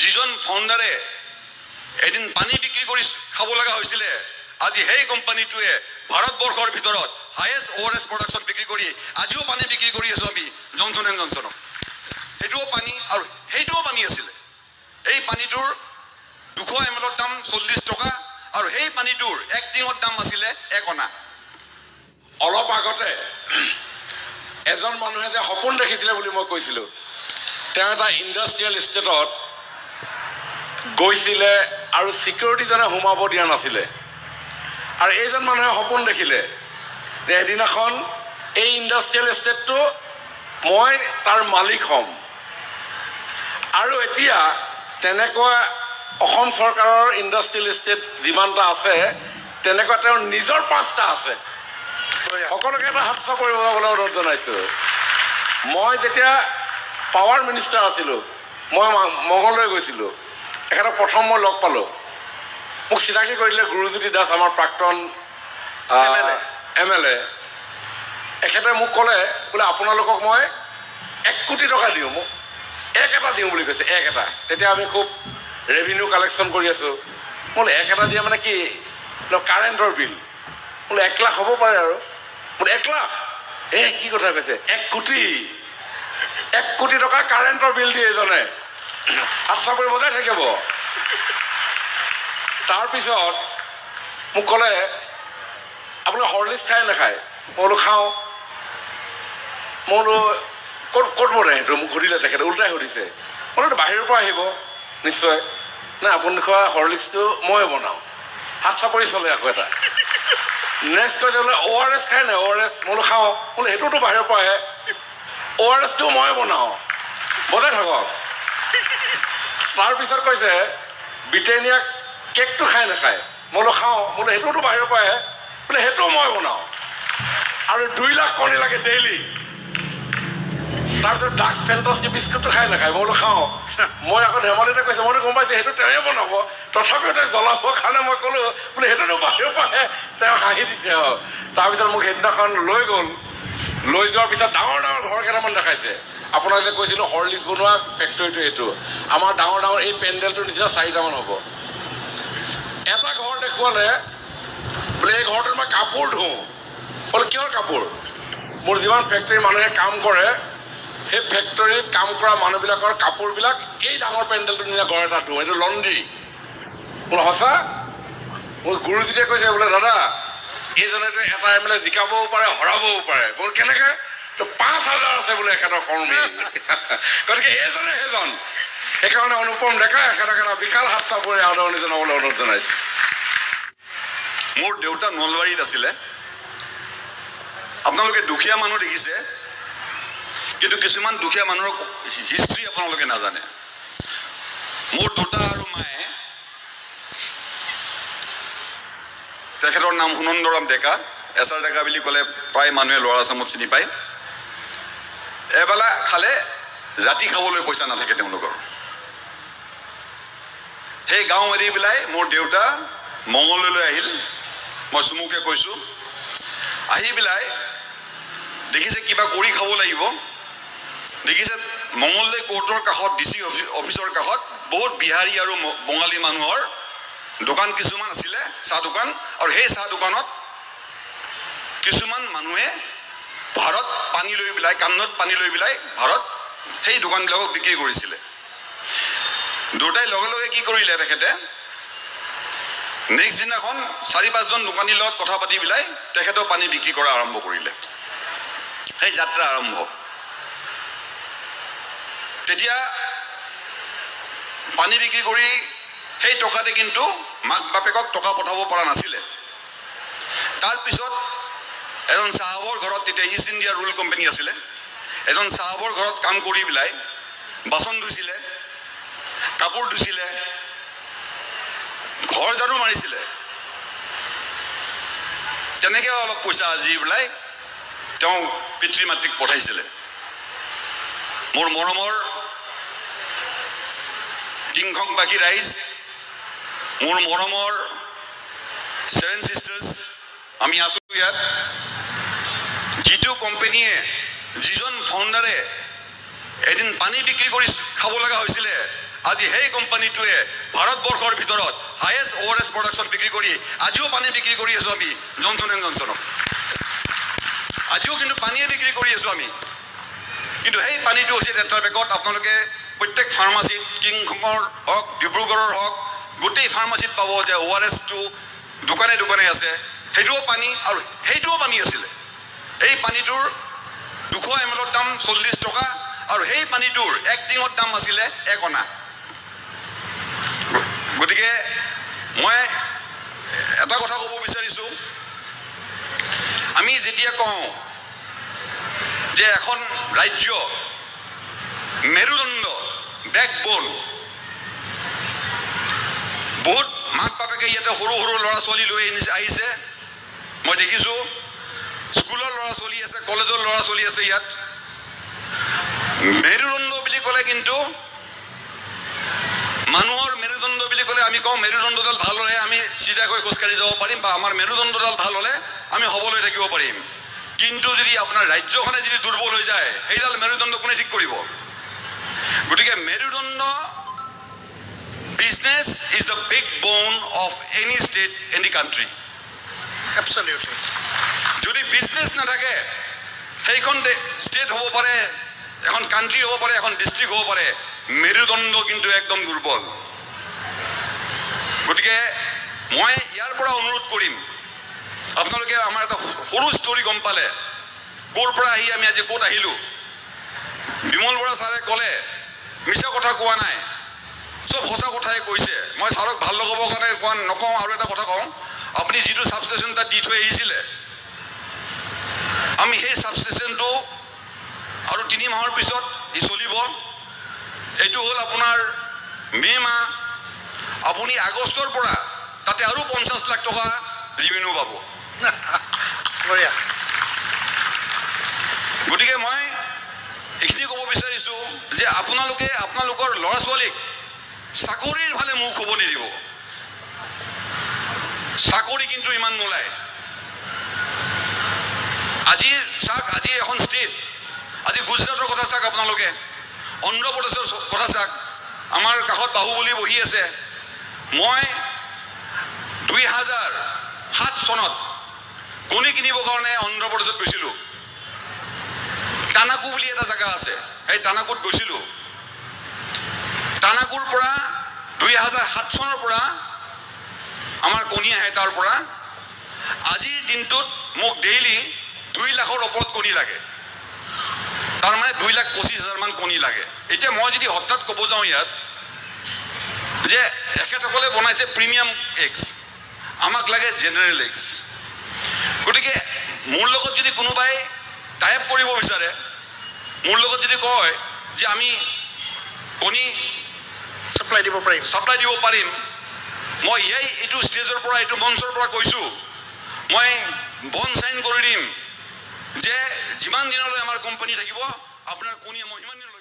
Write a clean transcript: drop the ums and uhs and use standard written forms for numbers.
যিজন ফাউণ্ডাৰে এদিন পানী বিক্ৰী কৰি খাব লগা হৈছিলে, আজি সেই কোম্পানীটোৱে ভাৰতবৰ্ষৰ ভিতৰত হায়েষ্ট অ' আৰ এছ প্ৰডাকশ্যন বিক্ৰী কৰি, আজিও পানী বিক্ৰী কৰি আছোঁ আমি জনছন এণ্ড জনছনক। সেইটোও পানী আৰু সেইটোও পানী আছিলে। এই পানীটোৰ 200 এম এলৰ দাম 40 টকা আৰু সেই পানীটোৰ এক টিঙৰ দাম আছিলে 1 অনা। অলপ আগতে এজন মানুহে যে সপোন দেখিছিলে বুলি মই কৈছিলোঁ, তেওঁ এটা ইণ্ডাষ্ট্ৰিয়েল ইষ্টেটত গৈছিলে আৰু ছিকিউৰিটিজনে সোমাব দিয়া নাছিলে। আৰু এইজন মানুহে সপোন দেখিলে যে এদিনাখন এই ইণ্ডাষ্ট্ৰিয়েল ইষ্টেটটো মই তাৰ মালিক হ'ম। আৰু এতিয়া তেনেকুৱা অসম চৰকাৰৰ ইণ্ডাষ্ট্ৰিয়েল ইষ্টেট যিমানটা আছে, তেনেকুৱা তেওঁৰ নিজৰ পাঁচটা আছে। সকলোকে এটা হাত চাপৰি বজাবলৈ অনুৰোধ জনাইছোঁ। মই যেতিয়া পাৱাৰ মিনিষ্টাৰ আছিলোঁ, মই মঙলদৈ গৈছিলোঁ। তেখেতক প্ৰথম মই লগ পালোঁ। মোক চিনাকি কৰি দিলে গুৰুজ্যোতি দাস, আমাৰ প্ৰাক্তন MLA। এম এল এ। এখেতে মোক ক'লে বোলে, আপোনালোকক মই 1 কোটি টকা দিওঁ, মোক এক এটা দিওঁ বুলি কৈছে, এক এটা। তেতিয়া আমি খুব ৰেভিনিউ কালেকশ্যন কৰি আছোঁ। বোলে এক এটা দিয়া মানে কি? বোলে কাৰেণ্টৰ বিল বোলে 1 লাখ হ'ব পাৰে। আৰু বোলে 1 লাখ, এ কি কথা কৈছে, 1 কোটি, 1 কোটি টকা কাৰেণ্টৰ বিল দিয়ে এজনে। হাত চাপৰি বজাই থাকিব। তাৰপিছত মোক ক'লে, আপুনি হৰলিক্স খায় নাখায়? মই বোলো খাওঁ। মই বোলো ক'ত ক'ত বনায় সেইটো? মোক সুধিলে তেখেতে, ওল্টাই সুধিছে। মই বোলো বাহিৰৰ পৰা আহিব নিশ্চয়। নাই, আপুনি খোৱা হৰলিক্সটো মই বনাওঁ। হাত চাপৰি চলে আকৌ এটা। নেক্সট কৈছে বোলে অ' আৰ এছ খায় নাই, অ' আৰ এছ? মই বোলো খাওঁ। বোলে সেইটোতো বাহিৰৰ পৰা আহে। অ' আৰ এছটো মই বনাওঁ। বজাই থাকক। তাৰপিছত কৈছে, ব্ৰিটেনিয়া কেকটো খায় নাখায়? মই বোলো খাওঁ। বোলে সেইটোতো বাহিৰৰ পৰা আহে। বোলে সেইটোও মই বনাওঁ আৰু 2 লাখ কণী লাগে ডেইলি। তাৰপিছত ডাক্স ফেণ্টাষ্টি বিস্কুটটো খাই নাখায়? মই বোলো খাওঁ। মই আকৌ ধেমালিতে কৈছোঁ, মইতো গম পাইছোঁ সেইটো তেওঁৱে বনাব, তথাপিও তেওঁ জ্বলাবৰ কাৰণে মই ক'লোঁ বোলে সেইটোতো বাহিৰৰ পৰা আহে। তেওঁ হাঁহি দিছে। আৰু তাৰপিছত মোক সেইদিনাখন লৈ গ'ল। লৈ যোৱাৰ পিছত ডাঙৰ ডাঙৰ ঘৰ কেইটামান দেখাইছে। আপোনাক যে কৈছিলোঁ হৰলিক্স বনোৱা ফেক্টৰীটো, এইটো আমাৰ ডাঙৰ ডাঙৰ এই পেণ্ডেলটোৰ নিচিনা চাৰিটামান হ'ব। এটা ঘৰ দেখুৱালে, বোলে এই ঘৰটোত মই কাপোৰ ধোওঁ। বোলে কিহৰ কাপোৰ? মোৰ যিমান ফেক্টৰীৰ মানুহে কাম কৰে, সেই ফেক্টৰীত কাম কৰা মানুহবিলাকৰ কাপোৰবিলাক এই ডাঙৰ পেণ্ডেলটোৰ নিচিনা ঘৰ এটা ধোওঁ, এইটো লণ্ড্ৰি। বোলে সঁচা? মোৰ গুৰুজীয়ে কৈছে বোলে, দাদা, এইজনেতো এটা এম এল এ জিকাবও পাৰে, হৰাবও পাৰে। বোলো কেনেকে? তো 5,000 আছে বোলে এখেতৰ কৰ্মী। গতিকে এইজনে সেইজন। সেইকাৰণে অনুপম ডেকা, এখেতক এটা বিশাল হাত চাপৰি আদৰণি জনাবলৈ অনুৰোধ জনাইছোঁ। মোৰ দেউতা নলবাৰীত আছিলে। আপোনালোকে দুখীয়া মানুহ দেখিছে, কিন্তু কিছুমান দুখীয়া মানুহৰ হিষ্ট্ৰী আপোনালোকে নাজানে। মোৰ দেউতা আৰু মায়ে, তেখেতৰ নাম সুনন্দৰাম ডেকা, এছ আৰ ডেকা বুলি ক'লে প্ৰায় মানুহে ল'ৰা আছামত চিনি পায়। এবেলা খালে ৰাতি খাবলৈ পইচা নাথাকে তেওঁলোকৰ। সেই গাঁও এৰি পেলাই মোৰ দেউতা মঙলদৈলৈ আহিল। মই চুমুকে কৈছোঁ। আহি পেলাই দেখিছে কিবা কৰি খাব লাগিব। দেখিছে মঙলদৈ কোৰ্টৰ কাষত, ডি চি অফিচৰ কাষত বহুত বিহাৰী আৰু বঙালী মানুহৰ দোকান কিছুমান আছিলে, চাহ দোকান। আৰু সেই চাহ দোকানত কিছুমান মানুহে ভাৰত পানী লৈ পেলাই, কান্ধত পানী লৈ পেলাই ভাৰত সেই দোকানবিলাকক বিক্ৰী কৰিছিলে। দেউতাই লগে লগে কি কৰিলে, তেখেতে নেক্সট দিনাখন চাৰি পাঁচজন দোকানীৰ লগত কথা পাতি পেলাই তেখেতেও পানী বিক্ৰী কৰা আৰম্ভ কৰিলে। সেই যাত্ৰা আৰম্ভ। তেতিয়া পানী বিক্ৰী কৰি সেই টকাতে কিন্তু মাক বাপেকক টকা পঠাব পৰা নাছিলে। তাৰপিছত এজন চাহাবৰ ঘৰত, তেতিয়া ইষ্ট ইণ্ডিয়া ৰুল কোম্পানী আছিলে, এজন চাহাবৰ ঘৰত কাম কৰি পেলাই বাচন ধুইছিলে, কাপোৰ ধুইছিলে, ঘৰ ঝাৰু মাৰিছিলে। তেনেকৈ অলপ পইচা আজি পেলাই তেওঁ পিতৃ মাতৃক পঠাইছিলে। মোৰ মৰমৰ টিংখংবাসী ৰাইজ, মোৰ মৰমৰ ছেভেন চিষ্টাৰ্ছ, আমি আছোঁ ইয়াত। যিটো কোম্পেনীয়ে, যিজন ফাউণ্ডাৰে এদিন পানী বিক্ৰী কৰি খাব লগা হৈছিলে, আজি সেই কোম্পানীটোৱে ভাৰতবৰ্ষৰ ভিতৰত হায়েষ্ট অ'আৰএছ প্ৰডাকশ্যন বিক্ৰী কৰি, আজিও পানী বিক্ৰী কৰি আছোঁ আমি জনছন এণ্ড জনছনক। আজিও কিন্তু পানীয়ে বিক্ৰী কৰি আছোঁ আমি। কিন্তু সেই পানীটো হৈছে টেট্ৰাপেকত। আপোনালোকে প্ৰত্যেক ফাৰ্মাচীত, কিংখঙৰ হওক, ডিব্ৰুগড়ৰ হওক, গোটেই ফাৰ্মাচীত পাব যে অ'আৰএছটো দোকানে দোকানে আছে। সেইটোও পানী আৰু সেইটোও পানী আছিলে। এই পানীটোৰ 200 এম এলৰ দাম 40 টকা আৰু সেই পানীটোৰ এক টিঙৰ দাম আছিলে 1 অনা। গতিকে মই এটা কথা ক'ব বিচাৰিছোঁ, আমি যেতিয়া কওঁ যে এখন ৰাজ্য মেৰুদণ্ড, বেকব'ন, বহুত মাক বাপেকে ইয়াতে সৰু সৰু ল'ৰা ছোৱালী লৈ আহিছে। মই দেখিছোঁ স্কুলৰ ল'ৰা ছোৱালী আছে, কলেজৰ ল'ৰা ছোৱালী আছে ইয়াত। মেৰুদণ্ড বুলি ক'লে কিন্তু মানুহৰ মেৰুদণ্ড বুলি ক'লে আমি কওঁ, মেৰুদণ্ডডাল ভাল হ'লে আমি চিধাকৈ খোজকাঢ়ি যাব পাৰিম বা আমাৰ মেৰুদণ্ডডাল ভাল হ'লে আমি সবল হৈ থাকিব পাৰিম। কিন্তু যদি আপোনাৰ ৰাজ্যখনে যদি দুৰ্বল হৈ যায়, সেইডাল মেৰুদণ্ড কোনে ঠিক কৰিব? গতিকে মেৰুদণ্ড, business is the backbone of any state, any country. Absolutely. যদি বিজনেছ নাথাকে, সেইখন ষ্টেট হ'ব পাৰে, এখন কাণ্ট্ৰি হ'ব পাৰে, এখন ডিষ্ট্ৰিক্ট হ'ব পাৰে, মেৰুদণ্ড কিন্তু একদম দুৰ্বল। গতিকে মই ইয়াৰ পৰা অনুৰোধ কৰিম, আপোনালোকে আমাৰ এটা সৰু ষ্টৰি গম পালে, ক'ৰ পৰা আহি আমি আজি ক'ত আহিলোঁ। বিমল বৰা ছাৰে ক'লে, মিছা কথা কোৱা নাই, চব সঁচা কথাই কৈছে। মই ছাৰক ভাল লগাবৰ কাৰণে কোৱা নকওঁ। আৰু এটা কথা কওঁ, আপুনি যিটো ছাবষ্টেচন তাত দি থৈ আহিছিলে, আমি সেই ছাবষ্টেচনটো আৰু 3 মাহৰ পিছত ই চলিব। এইটো হ'ল আপোনাৰ মে' মাহ। আপুনি আগষ্টৰ পৰা তাতে আৰু 50 লাখ টকা ৰিভিনিউ পাব। বঢ়িয়া। গতিকে মই এইখিনি ক'ব বিচাৰিছোঁ যে আপোনালোকে আপোনালোকৰ ল'ৰা ছোৱালীক চাকৰিৰ ফালে মুখ হ'ব নিদিব। চাকৰি কিন্তু ইমান নোলায়। আজি চাওক, আজি এখন ষ্টেট, আজি গুজৰাটৰ কথা চাওক আপোনালোকে, অন্ধ্ৰপ্ৰদেশৰ কথা চাওক, আমাৰ কাষত বাহুবলী বহি আছে। মই 2007 চনত কণী কিনিবৰ কাৰণে অন্ধ্ৰপ্ৰদেশত গৈছিলোঁ। টানাকু বুলি এটা জেগা আছে, সেই টানাকুত গৈছিলোঁ। টানাকুৰ পৰা 2007 চনৰ পৰা আমাৰ কণী আহে তাৰ পৰা। আজিৰ দিনটোত মোক ডেইলি 2 লাখৰ ওপৰত কণী লাগে, তাৰমানে 2,25,000মান কণী লাগে। এতিয়া মই যদি হঠাৎ ক'ব যাওঁ ইয়াত যে এখেতসকলে বনাইছে প্ৰিমিয়াম এগছ, আমাক লাগে জেনেৰেল এগছ। গতিকে মোৰ লগত যদি কোনোবাই টাইআপ কৰিব বিচাৰে, মোৰ লগত যদি কয় যে আমি কণী ছাপ্লাই দিব পাৰিম, ছাপ্লাই দিব পাৰিম, মই এই এইটো ষ্টেজৰ পৰা, এইটো মঞ্চৰ পৰা কৈছোঁ, মই বণ্ড চাইন কৰি দিম যে যিমান দিনলৈ আমাৰ কোম্পানী থাকিব, আপোনাৰ কণী মই সিমান দিনলৈ